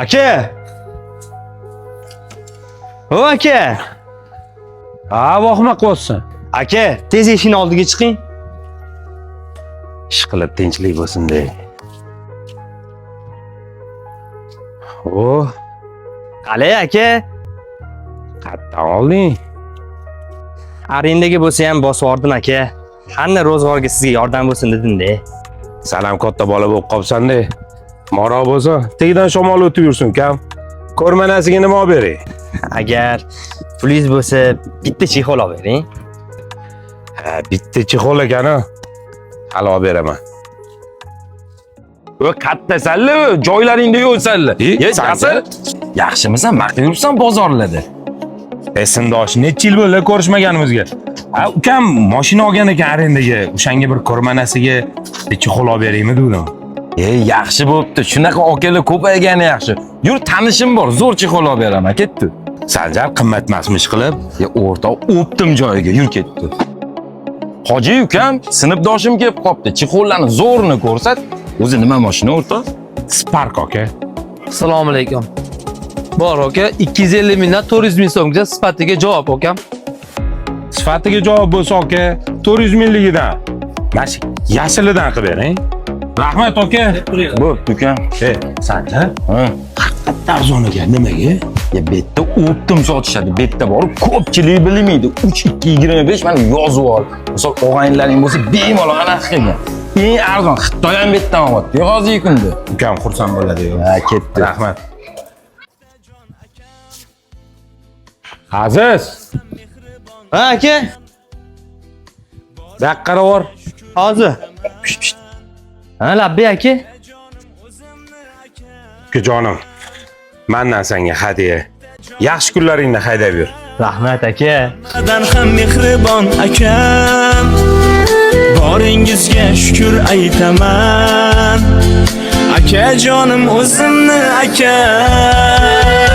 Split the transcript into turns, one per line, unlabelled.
Aka! O aka!
Ha, vohma qilyapsan.
Aka, tez eshikni oldiga chiqing.
Ish qilib tinchlik bo'lsin de. O,
Qalay aka?
qayerdan olding?
Arendaga bo'lsa ham bosib yubordim aka. Hamma ro'zg'orga sizga yordam bo'lsin dedim-da.
San ham katta bola bo'lib qolsan-de. Moro bo'lsa, tegidan shamol o'tib yursin, ukam. Ko'rmanasiga nima olib beray?
Agar pulingiz bo'lsa, bitta chexol olib bering.
Ha, bitta chexol ekan-a. Hali olib beraman.
O kattasanli, joylaringda yo'qsanli.
E,
Ye,
Sanjar.
Jasur, yaxshimisan? Maqta yuribsan bozorlarda.
E, sindosh, necha yil bo'ldi ko'rishmaganimizga. Ha, ukam mashina olgan ekan arendaga. O'shanga bir ko'rmanasiga bitta chexol olib beraymi dedim.
E, yaxshi bo'pti. Shunaqa akalar ko'paygani yaxshi. Yur, tanishim bor, zo'r chexol olib beraman, ketdi.
Sanjar qimmat emasmish qilib.
E, o'rtoq, o'ptim joyiga, yur ketdi. Hoji ukam, sinfdoshim kelib qopti. Chexollarni zo'rini ko'rsat. O'zi nima mashina o'rtoq?
Spark aka.
Assalomu alaykum. Bor aka, 250 mingdan 400 ming so'mgacha sifatiga javob akam.
Sifatiga javob bo'lsa aka, 400 mingligidan. Mana shu yashilidan qilib bering. Rahmat aka.
Bo'pti ukam.
E, Sanjar,
Ha.
qattiq arzon ekan, nimaga?
Ya bu yerda o'ptim sotishadi. Bu yerda borib ko'pchilik bilmaydi. 3 2 25 mana yozib ol. Misol og'aynilaring bo'lsa bemalol anaqa qilgan. Eng arzon Xitoy ham bu yerdan olyapti hozirgi kunda.
Ukam xursand bo'ladi.
Ha, ketdi.
Rahmat. Aziz,
Ha aka,
bu yoqqa qarab.
hozir. Ha, labbay aka.
Ukajonim, mandan senga hadya. Yaxshi kunlaringni haydab yur.
Rahmat aka.
Dan ham mehribon akam, boringizga shukur aytaman. Akajonim o'zimni akam.